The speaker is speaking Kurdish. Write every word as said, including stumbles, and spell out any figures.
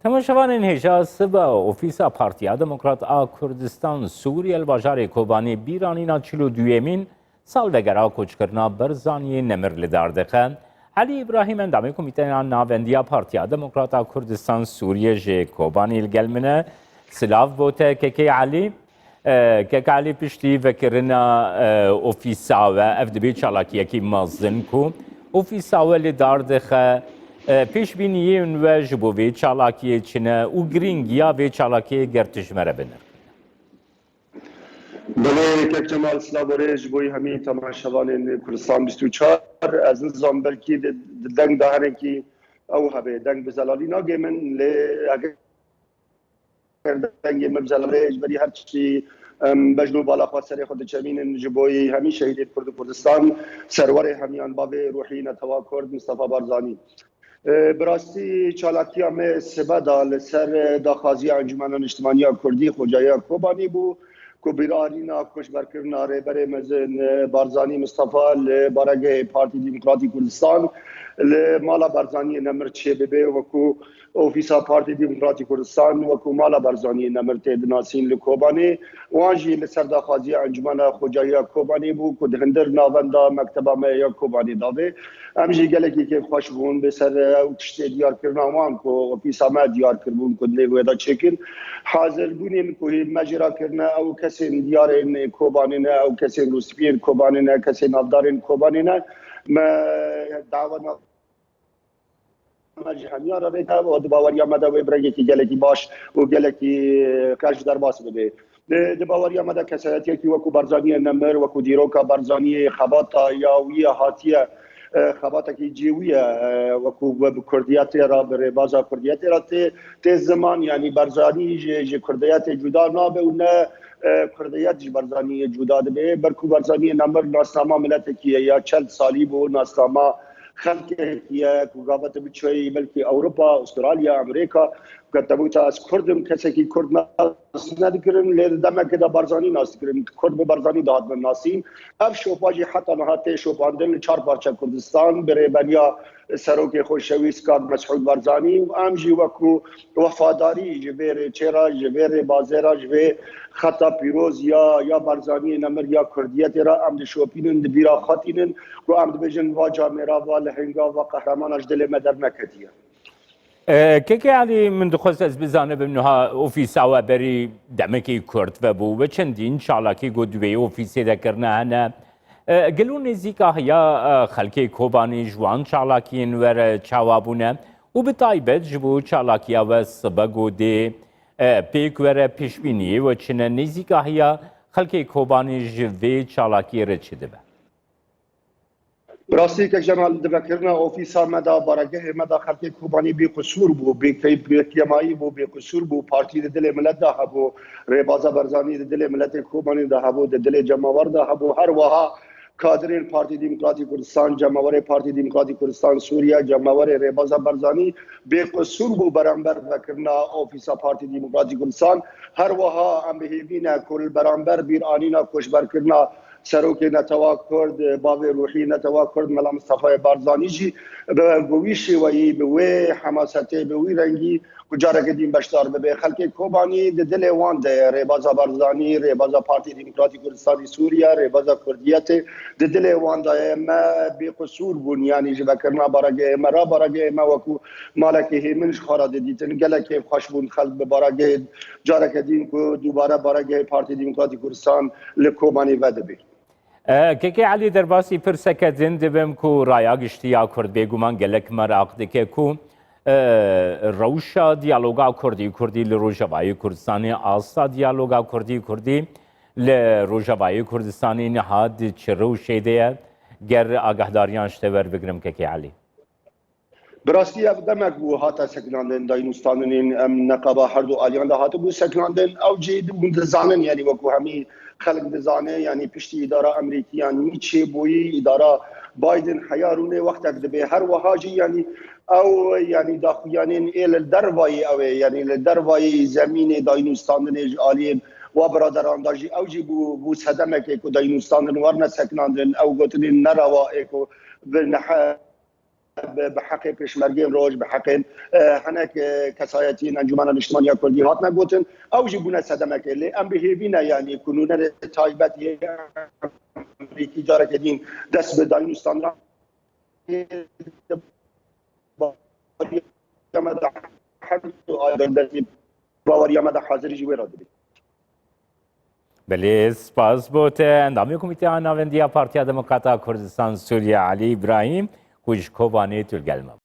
Temaşevanên hêja, sibe Ofîsa Partiya Demokrat a Kurdistan Sûriye li bajarê Kobanê bîranîna çil û duyemîn salvegera koçkirina Barzaniyê Nemir li dar dixe. Elî Îbrahîm, endamê Komîteya Navendiya Partiya Demokrat a Kurdistan Sûriye ji Kobanê li gel min e. Silav bo te, Kekê Elî. E, Kek Elî, piştî vekirina, e, ofîsa we, ev dibe çalakiyekî mezin ku ofîsa we li dar dixe. E, pêşbîniyên we ji bo vê çalakiyê çi ne û girîngiya vê çalakiyê ger tu ji me re binirxîne? Belê, Kek Cemal, silav bo rê ji bo hemî temaşevanên Kurdistan bîst û çar. Ez nizam belkî di, di deng de hinekî ew hebe, deng bi zelalî nagê min, lê eger dengê min bi zelalê ji berî her tiştî, em, bejn û bala xwe serê xwe diçemînin ji bo hemî şehîdên Kurd û Kurdistan, serwerê hemiyan bavê ruhî netewa Kurd Mistefa Barzanî. E, bi rastî çalakiya me sibe da li ser, e, daxwaziya Encûmena Niştimaniya Kurdî Xocayiya Kobanî bû ku bîranîna koçberkirina Rêberê Mezin, e, Barzanî Mistefa li baregehê Partî Demokratî Kurdistan li mala Barzaniyê Nemir çêbibe, wekû Ofîsa Partî Demokratî Kurdistan wekû mala Barzaniyê Nemir tê dinasîn li Kobanê. Wan jî li ser daxwaziya Encûmena Xocayiya Kobanê bû ku di hundir navenda mekteba me ya Kobanê davê. Em jî gelekî kêfxweş bûn bi ser ew tiştê diyarkirina wan ku ofîsa me diyar kiribûn ku dilê wê de çêkin. Hazirbûnên ku hê me jê re kirine, ew kesên diyarên Kobanê ne, ew kesên rûspiyên Kobanê ne, kesên navdarên Kobanê ne. Me dawa nav-, me ji hemiya re vê, ew di baweriya me de wê bi rengekî gelekî baş û gelekî xweş derbas bibe. Di, di baweriya me de kesayetiyekî wekû Barzaniyê Nemir, wekû dîroka Barzaniyê, xebata ya wî ye hatiye, e, xebatekî cihê wî ye, e, wekû bi, bi kurdiyetê re, bi rêbaza kurdiyetê re tê, tê ziman, yanî Barzanî ji, ji kurdiyetê cuda nabe û ne, e, kurdiyet ji Barzaniyê cuda dibe. Ber ku Barzaniyê Nemir nasnama miletekî ye, ya çend salî bû, nasnama xelkekî ye ku gava te biçeyî belkî Ewropa, Astralya, Amerîka, ku te bû te ez Kurd im, kesekî Kurd nas nedikirin, lê di demekê de Barzanî nas dikirin. Kurd bi Barzanî dihatine nasîn. Ev şopa jî heta niha tê şopandin li çar parçe Kurdistan bi rêberiya serokê xweşewîst Kak Mesûd Barzanî û em jî wekû wefadarî ji vê rêçê re, ji vê rêbazê re, ji vê xeta pîroz ya, ya Barzaniyê Nemir ya Kurdiyetê re em dişopînin, di bîra xwe tînin ku em dibêjin va camêra, va lehinga, va qehremana ji dilê me derneketiye. E, Kekê Elî, min dixwest ez bizanibim, niha ofîsa we berî demekî kurt vebû, we çendîn çalakî ku di wê ofîsê de kirine hene. E, gelo nêzîka heya, e, xelkê Kobanî ji wan çalakiyên we re çawa bûne û bi taybet ji bo çalakiya we sibe ku dê, e, pêk were, pêşbîniyê we çi ne? Nêzîka heya xelkê Kobanî ji vê çalakiyê re çi dibe? Bi rastî, Kek Cemal, di vekirina ofîsa me de, baregehê me de xelkê Kobanî bêqisûr bû, bêkey-, bêkemayî bû, bêqisûr bû. Partî di dilê milet de hebû, rêbaza Barzanî di dilê miletê Kobanî de hebû, di dilê cemawer de hebû. Her wiha kadirên Partî Demokratî Kurdistan, cemawerê Partî Demokratî Kurdistan Sûriye, cemawerê rêbaza Barzanî bêqisûr bû beramber vekirina ofîsa Partî Demokratî Kurdistan. Her wiha em bi hêvî ne ku li beramber bîranîna koçberkirina serokê netewa Kurd, bavê ruhî netewa Kurd Mela Mistefayê Barzanî jî bi, bi wî şêweyî, bi wê hemasetê, bi wî rengî ku careke din beşdar bibe. Xelkê Kobanî di dilê wan de ye. Rêbaza Barzanî, rêbaza Partî Demokratî Kurdistanê Sûriye, rêbaza Kurdiyetê di dilê wan de ye. Me bêqisûr bûn, yanî ji vekirina baregehê me re, baregehê me wekû malekê hêmin ji xwe re didîtin. Gelek kêfxweş bûn xelk bi baregehê, careke din ku dubare baregehê Partî Demokratî Kurdistan li Kobanê vedibe. E, Kekê Elî, derbasî pirseke din dibim ku raya giştî ya Kurd bêguman gelek meraq dike ku, e, rewşa diyaloga Kurdî-Kurdî li Rojavayê Kurdistanê, asta diyaloga Kurdî-Kurdî li Rojavayê Kurdistanê niha di çi rewşê de ye? Ger agahdariyan ji te werbigirim, Kekê Elî. Bi rastî ev demek bû hate sekinandin dayîn û standinên em neqaba her du aliyan de hatibû sekinandin. Ew jî hûn dizanin, yanî wekû hemî xelk dizane, yanî piştî îdara Amerîkiyan nî çêbûyî, îdara Biden heya rûnê wextek dibe. Her wiha jî, yanî ew, yanî daxuyanên ê li dervayî ew ê, yanî li dervayî zemînê dayîn û standinê ji aliyên wa biraderan de jî ew jî bû, bû sedemekê ku dayîn û standin werne sekinandin. Ew gotinên nerewa ê ku bi nehe bi, bi heqê pêşmergên roj, bi heqên, e, hinek, e, kesayetiyên Encûmena Niştimaniya Kurdî hatine gotin. Ew jî bûne sedemekê. Lê em bi hêvî ne, yanî ku nûnerê taybet yê Amerîkî careke din dest bi dayîn û standan baweriya me de her du ayderdestî baweriya me de hazirî jî wê re dibî. Belê, spas bo te. Endamê Komîteya Navendiya Partiya Demokrata Kurdistan Sûriye Elî Îbrahîm, ku ji Kobanê tu li gel me bû.